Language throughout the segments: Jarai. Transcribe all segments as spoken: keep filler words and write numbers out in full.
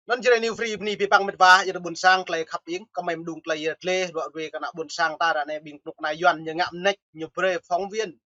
Anŭn Jrai New Free bơni abih bang met wa, yua ƀôn sang tơlơi khăp ing, kơmơi mơđung tơlơi yơh tơlơi, ruă ruai kơ ană ƀôn sang ta ră anai ƀing kơnuk kơna Yuan ñu ngă mơneč, ñu brơi phóng viên.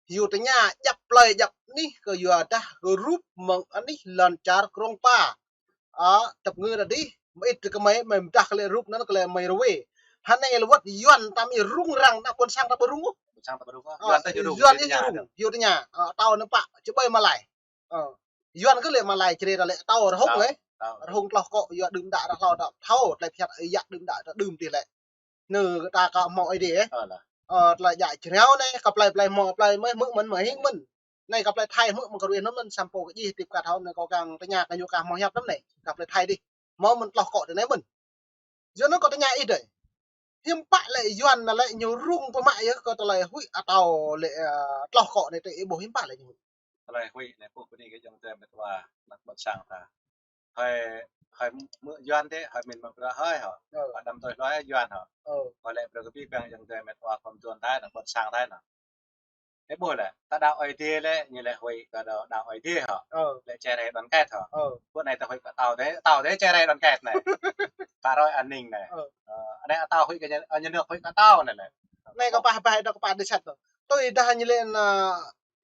Hyu tơña, djăp plơi djăp anih kơ yua dah kơ rup mơ̆ng anih lŏn čar Krông Pa. Ơ, tơpă ngă ta dih, mơit kơ mơi, mơi mơdah kơ lĕ rup anŭn kơ lĕ mơi ruai. Hơnai lĕ wơ̆t Yuan tam ih rŭng răng ană ƀôn sang ta ƀu rŭng ôh. Ƀôn sang ta ƀu rŭng ôh. Ơ, Yuan ta ih rŭng, Yuan ih rŭng. Hyu tơña, ơ, tao anŭn pă, čơƀai Malai. Ơ, Yuan kơ lĕ Malai Jrai ta lĕ tao rơhông ĕ. Rơhông tloh kŏ yua đưm đă ră hlâo ta thâo, tơlơi phiăn ơi yă đưm đă ta đưm tih lĕ. Nư ta kơ hmâo Ơi Adai ĕ. Ơ, tơlơi djă jrao anai, kơ plơi plơi hmâo plơi mơi hmư̆ mơ̆n mơi hing mơ̆n. Anai kơ plơi Thai hmư̆ mơ̆n kơ ruai anŭn mơ̆n, samơ̆ pô kơ djai hơdip kơ thâo anai kâo kiăng tơña kơ ñu kơ hmâo hiăp anŭn anai. Kơ plơi Thai dih. Hmâo mơ̆n tloh kŏ tơ anai mơ̆n. Yua anŭn kâo tơña ih dơi. Hiư̆m pă lĕ Yuan anŭn lĕ ñu rŭng pơmă yơh kơ tơlơi huĭ atâo lĕ, ơ, tloh kŏ anai tơ ih ƀuh hiư̆m pă lĕ ñu huĭ. Tơlơi huĭ anai ƀuh bơni kơ ayŏng adơi met wa, ană ƀôn sang ta. Hơi, hơi mơ̆ Yuan tĕ, hơi min mơ̆ bruă hơi hŏ. Ơ. Pă đăm tui hluai Yuan hŏ. Ơ. Hơi lĕ bruă kơ abih bang ayŏng adơi met wa khom tuan ta, ană ƀôn sang ta anŭn. Ih ƀuh lĕ, ta đaŏ Ơi Adai lĕ, ñu lĕ huĭ kơ đaŏ, đaŏ Ơi Adai hŏ. Ơ. Lĕ chia rẽ đoàn kết hŏ. Ơ. Bơ anai ta huĭ kơ atâo tĕ, atâo tĕ chia rĕ đoàn kết anai. Pă roi an ninh anai. Ơ. Ơ, anai atâo huĭ kơ nhà, ơ, nhà nước huĭ kơ atâo anai lĕ. Anai kơ pă, pă, đaŏ kơ pă đe sat tơ. Tui dah ñu lĕ anŭn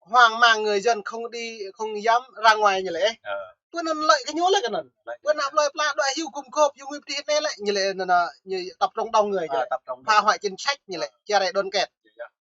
hoang mang người dân không đi, không dám ra ngoài ñu lĕ. Ơ. Ƀu anŭn lĕ kơ ñu lĕ kơ anŭn. Lĕ kơ ñu. Ƀu anŭn plơi pla đuaĭ hyu gum gôp, hyu ngui pơdih anai lĕ, ñu lĕ anŭn, anŭn, ñu tập trung đông người ñu lĕ. Ơ, tập trung đông. Phá hoại chính sách ñu lĕ, chia rẽ đoàn kết.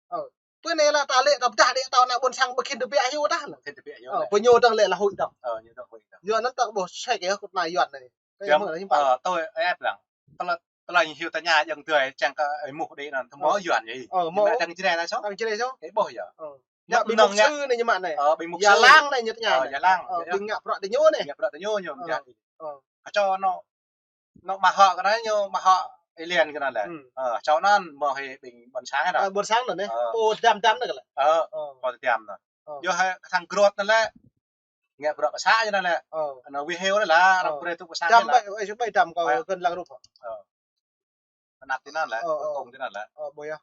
Ơ. Ƀu anai lĕ ta lĕ ta pơdah đe atâo ană ƀôn sang ƀu khĭn tơbiă hyu dah lĕ. Khĭn tơbiă hyu lĕ. Ơ, ƀu ñu dơ̆ng lĕ la huĭ dơ̆ng. Ơ, ñu dơ̆ng huĭ dơ̆ng. Yua anŭn ta ƀuh sek yơh kơ ană Yuan anai. Kơ mơ̆ lĕ hiư̆m pă. Ơ, tui ih ĕp lăng. Tơlơi, tơlơi ñu hyu tơña ayŏng adơi, čang kơ ih mŭt đĭ anŭn, tơmơ̆ Yuan yơh. Ơ, mơ̆. Ñu mă đang Jrai anai soh. Đang Jrai soh. Ih ƀuh yơh. Ơ. Ñu ƀing mục sư anai ñu mă anai. Ơ, ƀing mục sư. Gia Lang anai ñu tơña. Ơ, Gia Lang. Ơ, ƀing ngă bruă tơ ñu anai. Ngă bruă tơ ñu ñu. Ơ. Kơ čô anŭn. Anŭn mă hŏ kơ anai ñu, mă hŏ Ơi Adai kơ anai lĕ. Ơ, čô anŭn mơ̆ hơi ƀing ƀôn sang anŭn. Ơ, ƀôn sang anŭn anai. Ơ. Pô dăm dăm anai kơ lĕ. Ơ, pô dăm dăm anŭn. Ơ. Yua hơi kơ thang Grot anŭn lĕ. Ngă bruă pơsă ñu anŭn lĕ. Ơ. Anŭn wih heo anŭn lĕ, arăng brơi tŭ pơsă. Dăm anŭn lĕ. Ƀai, ƀai dăm kâo kơnơ̆ng rup. Ơ. Anăp tơ anai lĕ, ơ, ơ, kông tơ anai lĕ. Ơ, ƀuh yơh.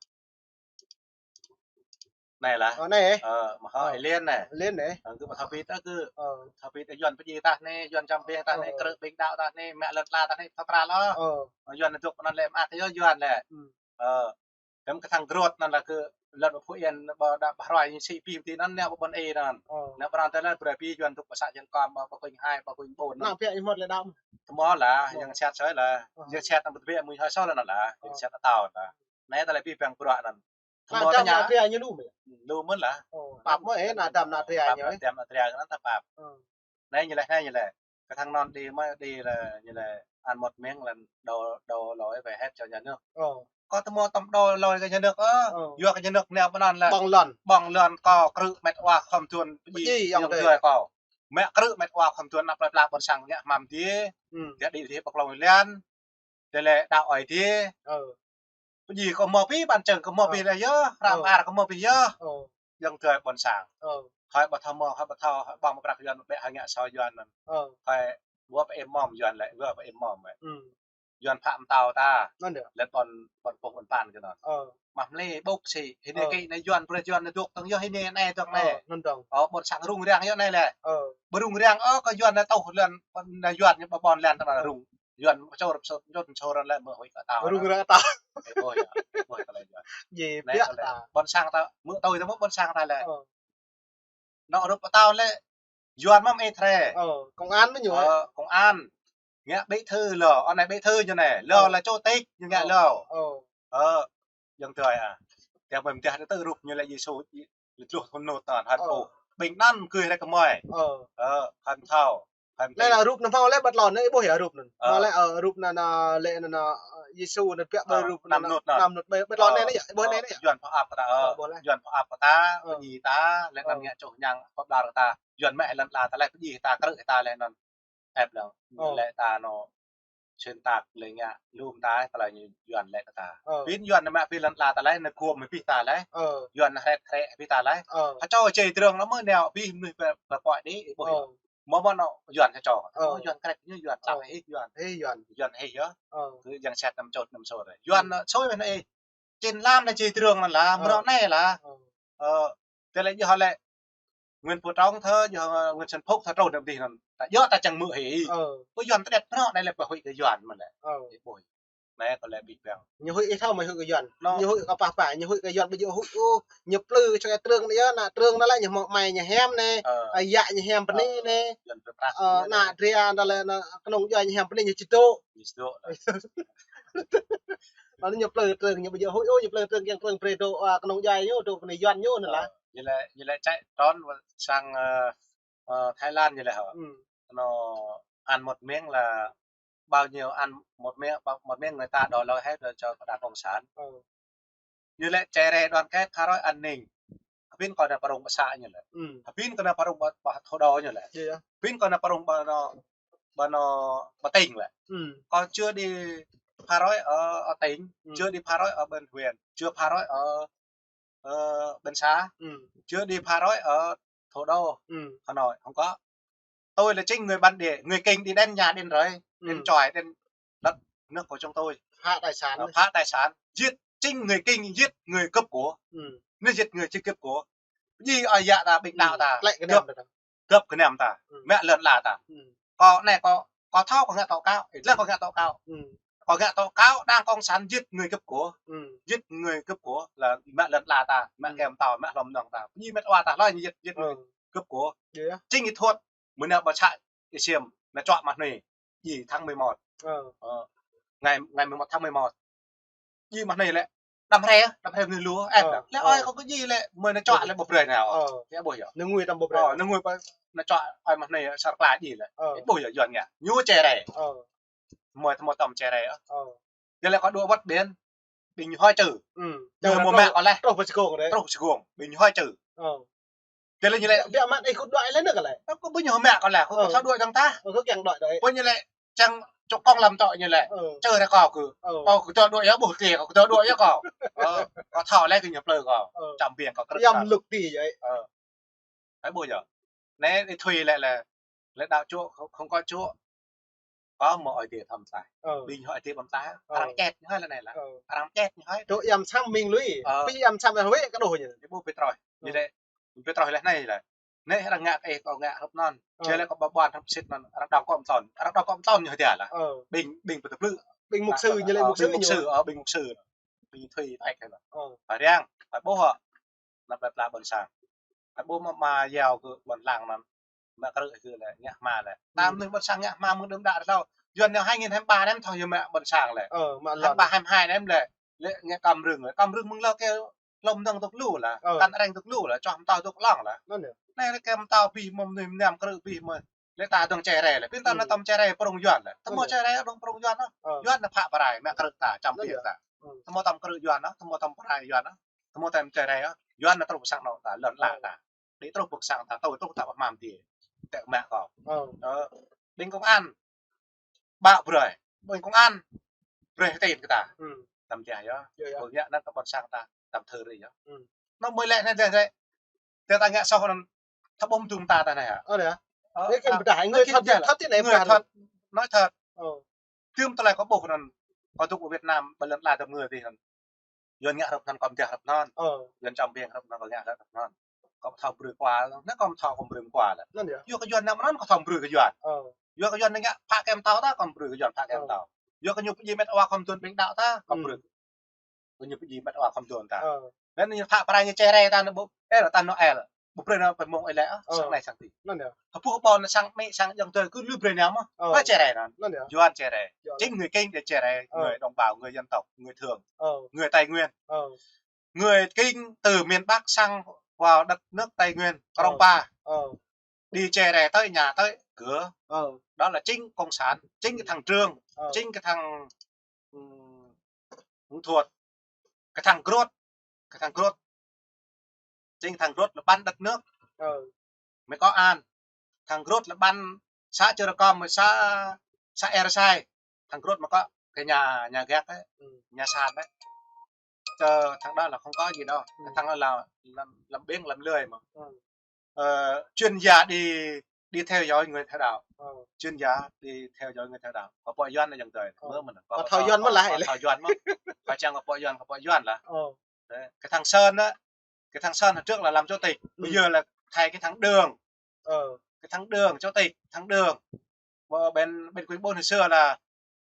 Anai lĕ. Ơ, anai. Ơ, mă hŏ Ơi Adai anai. Ơi Adai anai. Ơ, kơ mă thâo pit ta kơ. Ơ. Thâo pit ta Yuan pơdjai ta anai, Yuan čăm pih ta anai, ơ, krư̆ ƀing đaŏ ta anai, mă lŏn ala ta anai, thâo krăn lĕ. Ơ. Yuan anŭn dŏ pơ anŭn lĕ, mă kơ Yuan lĕ. Ơ. Tơm kơ thang Grot anŭn lĕ kơ lŏn ƀu phu yên ƀu đa ƀu hruai ñu sĭ pih tơ anŭn ñu ƀu ƀôn ih anŭn. Ơ. Ñu ƀu răng tơlơi brơi pih Yuan tŭ pơsă jơ̆ng kơm ƀu, ƀu kuing hai ƀu kuing ƀôn. Anŭn pia ih mŭt lĕ đam. Tơmơ̆ lĕ, ơ, yang sat soi lĕ. Ơ. Yang sat anŭn ƀu tơbiă mui hơi soh lĕ anŭn lĕ. Ơ. Yang sat atâo lĕ. Anai tơlơi abih bang bruă anŭn. Tơmơ̆ anŭn tơña. Ană Adai ñu lu mơ̆n. Lu mơ̆n lĕ. Ơ. Pap mơ̆ ih, ană Adam ană Adai ñu. Pap, ană Adam ană Adai anŭn ta pap. Ơ. Anai ñu lĕ, anai ñu lĕ. Kơ thang anŭn đĭ mơ̆ đĭ lĕ, ñu lĕ ăn một miếng là đổ, đổ lỗi về hết cho nhà nước. Ơ. Kâo tơmơ̆ tơm đổ lỗi kơ nhà nước ơ. Ơ. Yua kơ nhà nước anai ƀu anŭn lĕ. Ƀơ̆ng lŏn. Ƀơ̆ng lŏn kâo krư̆ met wa khom tuan pơdjai, pơdjai ayŏng adơi kâo. Mă krư̆ met wa khom tuan anăp plơi pla ƀôn sang ngă hmam dih. Ơ. Djă đĭ dih pơklông lĕ. Tơlơi đaŏ Ơi Adai. Ơ. Pơdjai kâo hmâo pih, ƀan čơ̆ng kâo hmâo pih lĕ yơh, hră mơar kâo hmâo pih yơh. Ơ. Ayŏng adơi ƀôn sang. Ơ. Hơi ƀu thâo hmâo, hơi ƀu thâo, hơi ƀơ̆ng mă prăk Yuan, ƀĕ hơi ngă soh Yuan anŭn. Ơ. Hơi ƀuh pơ ih mơ̆n Yuan lĕ, ƀuh pơ ih mơ̆n lĕ. Ơ. Yuan phă mơtâo ta. Anŭn yơh. Lĕ ƀôn, ƀôn pŭk ƀôn pan kơ anŭn. Ơ. Mă mlei ƀŭk sĭ, hĭ anai kơ anai Yuan, brơi Yuan anai dŏ tơ̆ng yơh hĭ anai anai dŏ anai. Ơ, anŭn dơ̆ng. Ơ, ƀôn sang rŭng răng yơh anai lĕ. Ơ. Ƀu rŭng răng ôh kơ Yuan anai tơ̆ng Yuan, anai Yuan ñu ƀu ƀôn lĕ tơ̆ng anŭn rŭng. Yuan čor sot, čor sot anŭn lĕ mơ̆ huĭ kơ atâo. Rŭng răng atâo. Ơ, ƀuh yơh, ƀuh tơlơi Yuan. Anai tơlơi. Ƀôn sang ta, mơ̆ tui ta mơ̆ ƀôn sang ta lĕ. Ơ. Anŏ rup atâo lĕ, Yuan mơ̆ ih trĕ. Ơ, công an mơ̆ ñu. Ơ, công an. Ngă bí thư lŏ, anai bí thư ñu anai, lŏ lĕ chủ tịch ñu ngă lŏ. Ơ. Ơ, ayŏng adơi ă. Tơdah mơ̆ tơdah tơ rup ñu lĕ Yêsu, lĕ tluh thun nut tơ̆n, hăt ƀuh. Ƀing anŭn kơ hrĕ kơ mơi. Ơ. Ơ, hăn thâo. Anai lĕ rup anŭn hmâo lĕ ƀơi lŏn anai ih ƀuh yơh rup anŭn. Hmâo lĕ, ơ, rup anŭn, anŭn lĕ anŭn, ơ, Yêsu anŭn piă ƀơi rup anŭn, anŭn anŭn. Anŭn anŭn ƀơi lŏn anai yơh, ƀơi anai yơh. Yuan pơap kơ ta, ơ. Yuan pơap kơ ta, pơdjai ta, lĕ anŭn ngă čoh ñang pơblang kơ ta. Yuan mă lŏn ala ta lĕ pơdjai ta, krư̆ ta lĕ anŭn. Ĕp lăng. Lĕ ta anŭn. Xuyên tạc lĕ ngă lŏm ta, tơlơi ñu Yuan lĕ kơ ta. Ơ. Pin Yuan mă pin lŏn ala ta lĕ, anŭn kuôm pih ta lĕ. Ơ. Yuan hrĕt hrĕ pih ta lĕ. Ơ. Hơčô čê drong anŭn mơ̆ nao pih mơnuih pơ, pơ poi đĭ, ih ƀuh yơh. Mơ̆ mơ̆ anŭn Yuan hơčô. Ơ. Mơ̆ Yuan krĕt ñu Yuan tap hĭ Yuan. Hĭ Yuan. Yuan hĭ yơh. Ơ. Kơ yang sat năm chốt năm sô ră. Yuan anŭn sui mơ̆n ih. Čin lam anŭn čê drong anŭn lah, mơ̆ anai lah. Ơ. Ơ. Tơlơi yơh lĕ. Nguyễn Phú Trọng thơ, yua Nguyễn Xuân Phúc thơ trŭn đăm dih anŭn. Ta yua ta čang mơ̆ hĭ. Ơ. Pơ Yuan ta đet prŏ anai lĕ pơ huĭ kơ Yuan mơ̆n lĕ. Ơ. Ih ƀuh. Anai kơ lĕ ƀĭ ƀiăng. Ñu huĭ ih thâo mơ̆ huĭ kơ Yuan. Ñu huĭ kơ pah pah, ñu huĭ kơ Yuan ƀu djơ̆ huĭ ôh. Ñu plư čơkă Trương anai yơh, ană Trương anŭn lĕ ñu hmâo amai ñu hiam anai. Ơ. Ơ, yă ñu hiam bơni anai. Ơ, ană Adria anŭn lĕ ană kơnung djuai ñu hiam bơni ñu či dŏ. Ñu či dŏ. Anŭn ñu plư Trương ñu ƀu djơ̆ huĭ ôh, ñu plư Trương kiăng Trương brơi dŏ, ơ, kơnung djuai ñu, dŏ bơni Yuan ñu anŭn lah. Ơ, ñu lĕ, ñu lĕ čĕ trŏn sang, ơ, ơ, Thái Lan ñu lĕ hă. Ơ. Nó ăn một miếng là bao nhiêu, ăn một miếng, một miếng người ta đổ lỗi hết rồi cho đảng cộng sản. Ơ. Ñu lĕ Jrai đoàn kết phá rối an ninh. Hơbĭn kơ ană prŏng pơ xã ñu lĕ. Ơ. Hơbĭn kơ ană prŏng pơ, pơ thủ đô ñu lĕ. Hơbĭn kơ ană prŏng pơ anŏ, pơ anŏ, pơ tỉnh lĕ. Ơ. Còn chưa đi phá rối ở, ở tỉnh, chưa đi phá rối ở bên huyện, chưa phá rối ở, ở bên xã, chưa đi phá rối ở thủ đô Hà Nội, không có. Tôi là chính người bản địa, người Kinh đi đến nhà đến rồi, đến chòi, đến đất nước của chúng tôi. Phá tài sản. Ờ, phá tài sản, giết chính người Kinh, giết người cướp của. Nó giết người chứ cướp của. Djai ơi yă ta, ƀing đaŏ ta. Lĕ kơ gơnam ta. Gơ̆p kơ gơnam ta. Mă lŏn ala ta. Kâo anai kâo, kâo thâo kâo ngă tố cáo. Ih lăng kâo ngă tố cáo. Kâo ngă tố cáo đảng cộng sản giết người cướp của. Giết người cướp của là mă lŏn ala ta, mă kơm tao, mă hlŏm nŏng ta. Djai met wa ta, hlơi ñu giết, giết người cướp của. Chính ih thuăt, mơ̆ng anai ƀă čă ih sim, anai čuă mă anai. Djai tháng mười một. Ờ. Ờ, ngày, ngày mười một tháng mười một. Djai mă anai lĕ. Đăm hrĕ, đăm hrĕ mơnuih lu, ĕp. Lĕ ơi kâo kơ djai lĕ, mơ̆ng anai čuă lĕ ƀu brơi nao. Ơ. Ih ƀuh yơh. Anai ngui tăm ƀu brơi. Ơ, anai ngui pơ, anai čuă ơi mă anai sar kla djai lĕ. Ih ƀuh yơh Yuan ngă. Ñu Jrai. Ơ. Mơi tơmơi tăm Jrai ơ. Ơ. Yua lĕ kâo đuaĭ wơ̆t ƀing, ƀing ñu hơi čư. Ơ. Ñu mơ̆ mă kâo lĕ. Truh pơ Sài Gòn đĕ. Truh Sài Gòn, ƀing ñu hơi čư. Ơ. Yua lĕ ñu lĕ. Biă mă ih kơ đuaĭ lĕ anŭn kơ lĕ. Kâo ƀu ñu mă kâo lĕ, kâo thâo đuaĭ dơ̆ng tah. Ơ, kâo kiăng đuaĭ đuaĭ. Ƀu ñu lĕ, čang čŏk kông lăm tŏ ñu lĕ. Ơ. Čơ ră kâo kơ. Ơ. Kâo kơ tơdruă yơh ƀuh kơ, kâo kơ tơdruă yơh kâo. Ơ, kâo thâo lĕ kơ ñu plư kâo. Ơ. Čăm biêng kâo krư̆. Yăm lŭk ti yơh. Ơ. Ih ƀuh yơh. Anai ih thâo lĕ lĕ, lĕ đaŏ čuă, không, không có čuă. Kâo mơ̆ ơi tiê thăm tai. Ơ. Ƀing hơi tiê băm tai. Ơ. Arăng čĕt ñu hơi lĕ anai lah. Ơ. Arăng čĕt ñu hơi. Čuă yăm sam ming lui. Ơ. Pi yăm sam lui kơ đôč ñu. Ih ƀuh Petrôs. Ơ. Ñu lĕ, Petrôs lĕ anai lĕ. Anai arăng ngă kơ ih kâo ngă hrup anŭn. Ơ. Jrai lĕ kâo ƀu ƀuăn hrup sĭt anŭn. Arăng đaŏ kâo mơ̆n tơl. Arăng đaŏ kâo mơ̆n tơl ñu hơdai lah. Ơ. Ƀing, ƀing pơtơblư̆. Ƀing mục sư ñu lĕ, mục sư ñu. Ƀing mục sư. Ƀing thâo tĕk lah. Ơ. Pơriăng, pơƀuh hă. Anăp lĕ pla ƀôn sang. Ih ƀuh mă, mă yua kơ ƀôn lan anŭn. Mă krư̆ kơ lĕ, ngă hma lĕ. Tam mơnuih ƀôn sang ngă hma mơ̆ng đưm đă rơlâo. Yuan ñu hai nghìn hai mươi ba anai thâo yơh mă ƀôn sang lĕ. Ơ, mă lŏn. Hai nghìn hai mươi hai anai lĕ. Lĕ ngă kăm rưng lĕ. Kăm rưng mơ̆ng lŏn kơ hlŏm nŏng tŭk lu lah. Ơ. Kăn areng tŭk lu lah. Čoh mơtâo tŭk lŏng lah. Anŭn yơh. Anai lĕ kơ mơtâo abih mơ̆ mơnuih mơnam krư̆ abih mơ̆. Lĕ ta dŏng Jrai lĕ. Ƀing ta anai tăm Jrai prŏng Yuan lĕ. Tơmơi Jrai dŏng prŏng Yuan anŭn. Ơ. Yuan anŭn phă pơrai, mă krư̆ ta, čăm biêng ta. Tơmơi tăm krư̆ Yuan anŭn, tơmơi tăm pơrai Yuan anŭn. Tơmơi tăm Jrai anŭn. Yuan anŭn truh pơ sang anŏ ta, lŏn ala ta. Đĭ truh pơ sang ta, tui truh ta pơhmam dih. Tĕk mă kâo. Ơ. Ơ, ƀing công an. Ƀă brơi. Ƀing công an. Brơi tin kơ ta. Tăm tơdah yơh. Yơh, yơh. Ƀu ngă anŭn kơ ƀôn sang ta. Tăm thơ rĭ yơh. Anŭn mơi lĕ anai deh deh. Tơdah ta ngă soh anŭn. Thâo ƀuh mơdung ta ta anai hă. Ơ, anai hă. Ơ, người thật, người thật. Nói thật. Ơ. Tơm tơlơi kâo ƀuh anŭn. Kâo dŏ pơ Việt Nam, ƀơi lŏn ala tơm ngơ dih anŭn. Yuan ngă hrup anŭn kâo mơ̆n hrup anŭn. Ơ. Yuan čăm biêng hrup anŭn kâo ngă hrup anŭn. Kâo thâo brơi kơ Yuan, anŭn kâo thâo kâo brơi kơ Yuan lĕ. Anŭn yơh. Yua kơ Yuan anăm anŭn kâo thâo brơi kơ Yuan. Ơ. Yua kơ Yuan ngă phă kơm tâo ta, kâo brơi kơ Yuan phă kơm tâo. Yua kơ ñu pơdjai met wa khŏm tuan ƀing đaŏ ta, kâo brơi. Kơ ñu pơdjai met wa khŏm tuan ta. Ơ. Anŭn ñu phă pơrai ñu Jrai ta anŭn ƀu, ơ, ta anŏ el. Ƀu brơi anŭn pơ mông ih lĕ, ơ, sang anai sang adih. Anŭn yơh. Hơpuh ƀôn sang Mi sang yang tơi kơ lui brơi anai mơ̆n. Ơ. Ƀă Jrai anŭn. Anŭn yơh. Yuan Jrai. Yuan. Chính người Kinh để Jrai, ơ, người đồng bào, người dân tộc, người Thượng, ơ, người Tây Nguyên. Ơ. Người Kinh từ miền Bắc sang vào đất nước Tây Nguyên, ơ, Krông Pa. Ơ. Đi Jrai tới nhà tới cửa. Ơ. Đó là chính cộng sản, chính cái thằng Trương, ơ, chính cái thằng, ừm, Hồng Thuột, cái thằng Grốt, cái thằng Grốt. Chính thằng Grốt là bán đất nước. Ơ. Mới có An. Thằng Grốt là bán xã Chư Rơ Com, xã, xã Ea Sai. Thằng Grốt mà có cái nhà, nhà gác ấy, ừ, nhà sàn đấy. Cho thằng đó là không có gì đâu. Ừ. Cái thằng đó là làm, làm biếng, làm lười mà. Ừ. Ờ, chuyên gia đi, đi theo dõi người theo đạo. Ờ. Chuyên gia đi theo dõi người theo đạo. Kâo pô Yuan anai ayŏng adơi. Ờ. Mơ̆ mơ̆n. Kâo thâo Yuan mơ̆n lah. Kâo thâo Yuan mơ̆n. Kâo čang kâo pô Yuan, kâo pô Yuan lah. Ờ. Đấy, cái thằng Sơn á, cái thằng Sơn hồi trước là làm chủ tịch, bây, ừ, giờ là thay cái thằng Đường. Ờ. Cái thằng Đường, chủ tịch, thằng Đường. Bên, bên Quảng Bình hồi xưa là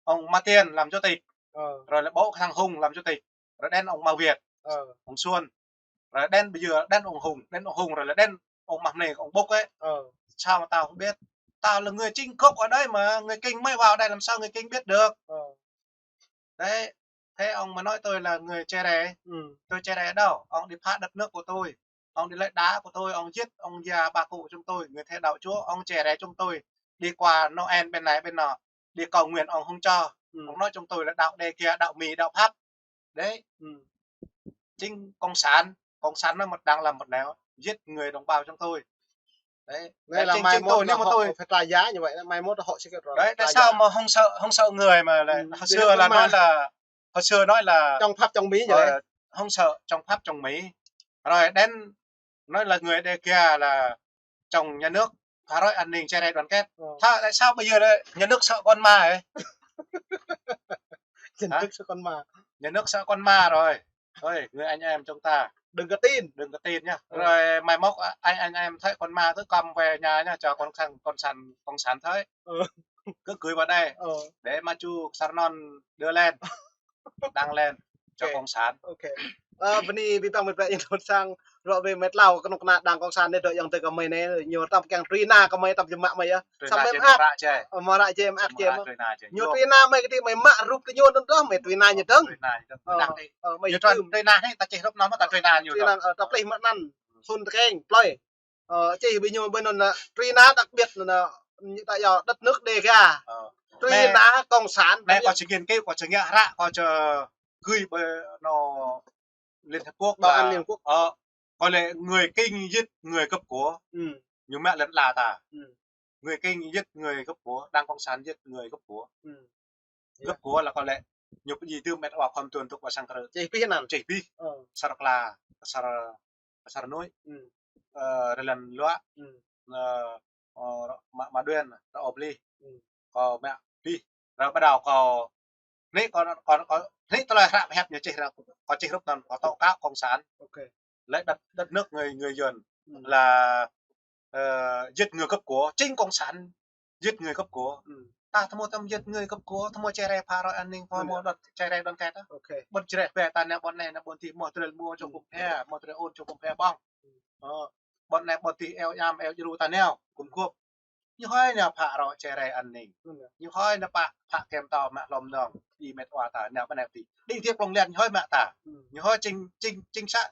ông Mã Tiên làm chủ tịch. Ờ. Rồi là bố cái thằng Hùng làm chủ tịch. Rồi đến ông Mã Việt. Ờ. Ông Xuân. Rồi đến bây giờ đến ông Hùng, đến ông Hùng rồi là đến ông Mã này, ông Bốc ấy. Ờ. Sao mà tao không biết? Tao là người chính gốc ở đây mà, người Kinh mới vào đây, làm sao người Kinh biết được? Ờ. Đấy, thế ông mà nói tôi là người Chè Rè. Ừ. Tôi Chè Rè đâu, ông đi phá đất nước của tôi, ông đi lấy đá của tôi, ông giết ông già bà cụ chúng tôi, người theo đạo Chúa, ông Chè Rè chúng tôi đi qua Noel bên này bên nọ, đi cầu nguyện ông không cho. Ừ. Ông nói chúng tôi là đạo Đê Gia, đạo Mỹ, đạo Pháp. Đấy. Ừ. Chính cộng sản, cộng sản nó một đang làm một nẻo, giết người đồng bào chúng tôi. Đấy. Đấy, là chính, mai chính mốt tôi, nếu mà họ, tôi họ phải trả giá như vậy, mai mốt họ sẽ trả giá. Đấy, tại sao mà không sợ, không sợ người mà lại, ừ, hồi xưa là nói là, hồi xưa nói là chống Pháp chống Mỹ như vậy. Ờ, không sợ chống Pháp chống Mỹ. Rồi đến nói là người Đê Gia là chống nhà nước, phá rối an ninh, chia rẽ đoàn kết. Ờ. Tha-, tại sao bây giờ đấy, nhà nước sợ con ma ấy? Nhà nước, hả? Nhà nước sợ con ma. Nhà nước sợ con ma rồi. Ôi, người anh em chúng ta, đừng có tin. Đừng có tin nhá. Ừ. Rồi mai mốt, à, anh, anh em thấy con ma cứ cầm về nhà nhá, cho con thằng, con sàn, cộng sản thấy. Ừ. Cứ gửi vào đây. Ừ. Để mà chú Sarnon đưa lên. Đăng lên cho, ok, cộng sản. Ok. Ơ, bơni abih bang met wa ing tơ̆ng sang rŏ wai met hlâo kơnuk kơna đảng cộng sản anai dŏ ayŏng adơi kơ mơi anai, ñu tăm kiăng truy nã kơ mơi, tăm jơmă mơi yơh. Truy nă samơ̆ mơi mă ră čeh. Ơ, mă ră čeh, mă ră čeh. Ñu truy nă mơi kơ ti mơi mă rup kơ ñu anŭn dŏ, mơi truy nă ñu dơ̆ng. Truy nă ñu dơ̆ng. Ơ, ơ, mơi truy nă anai ta čih rup anŭn mơ̆ ta truy nă ñu dơ̆ng. Ơ, ta plih mă anăn. Thun tơkeng, plơi. Ơ, čih ƀing ñu ƀơi anŭn nă, truy nã đặc biệt nă, ñu ta yua đất nước Đê Gia. Ơ. Truy nã cộng sản. Anai kâo či nghiên cứu, kâo či ngă hră, kâo či gửi ƀơi anŏ Liên Hiệp Quốc, Bảo an Liên Quốc. Ơ, kâo lĕ người Kinh giết người cướp của. Ừ. Ñu mă lŏn ala ta. Ừ. Người Kinh giết người cướp của, đảng cộng sản giết người cướp của. Ừ. Cướp của là kâo lĕ ñu pơdjai tơm met wa khŏm tuan tŭk wa sang krư̆. Čih abih anăn. Čih abih. Ơ. Sar Kla, sar, sar Nuih. Ừ. Ơ, rơlan luă. Ừ. Ơ, ơ, mă, mă đuĕn, rơ ôbli. Ừ. Kâo mă abih. Rơ bắt đầu kâo, anai kâo, kâo, kâo, anai tơlơi hră pơhiăp ñu čih rơ, kâo čih rup anŭn, kâo tŏ kơ cộng sản. Ok. Lấy đất, đất nước người, người dân. Ừ. Là, ờ, giết người cướp của, chính cộng sản giết người cướp của. Ừ. Ta tơmô tơm giết người cướp của, tơmô chia rẽ phá rối an ninh, tơmô chia rẽ đoàn kết á. Ok. Ƀôn chia rẽ bĕ ta nao ƀôn anai, nao ƀôn adih, mơ̆ tơlơi mơ̆ čô, ừ, kŭm phe, mơ̆ tơlơi ôn čô kŭm phe ƀơ̆ng. Ơ, ƀôn anai ƀôn adih eo ñam, eo djru ta nao, kŭm kŭp. Ñu hơi nao phá rŏ chia rẽ an ninh. Ơ. Ñu hơi nao phá, phá kem ta mă hlŏm dơ̆ng, ih met wa ta, nao ƀôn anai ti. Đĭ thiĕp plông lĕn ñu hơi mă ta. Ừ. Ñu hơi chính, chính, chính xác,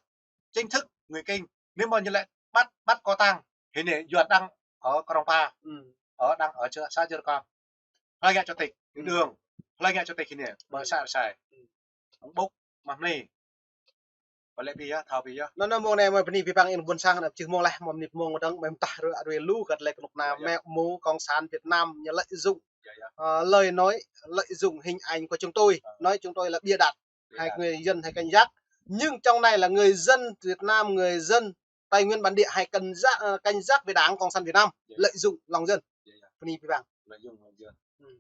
chính thức người Kinh. Nếu mà ñu lĕ bắt, bắt có tăng, hĭ anai Yuan đang ở Krông Pa, ừ, ở, đang ở chợ, xã Chư Rơkong. Hlơi ngă chủ tịch, ừ, Đường. Hlơi ngă chủ tịch hĭ anai, ƀơi, ừ, xã Rơsai. Ừ. Ông Bốc, mă mơni. Kâo lĕ abih yơh, thâo abih yơh. Anŭn, anŭn mơ̆ng anai mơi bơni abih bang ing ƀôn sang, anăm čih mơ̆ng leh, mơ̆ng mơnit mơ̆ng mơdơ̆ng, mơi mơtah rơ, rơ lu kơ tơlơi kơnuk kơna, dạ, dạ, mĕo mơ̆ cộng sản Việt Nam ñu lợi dụng. Dạ, dạ. Ờ, lời nói lợi dụng hình ảnh của chúng tôi, ờ, nói chúng tôi là bịa đặt. Bịa đặt. Hay người dân hãy cảnh giác. Nhưng trong này là người dân Việt Nam, người dân Tây Nguyên bản địa hãy cảnh giác, ờ, cảnh giác về Đảng Cộng sản Việt Nam, dạ, dạ, lợi dụng lòng dân. Dạ, dạ. Bơni abih bang. Lợi dụng lòng dân. Ừ.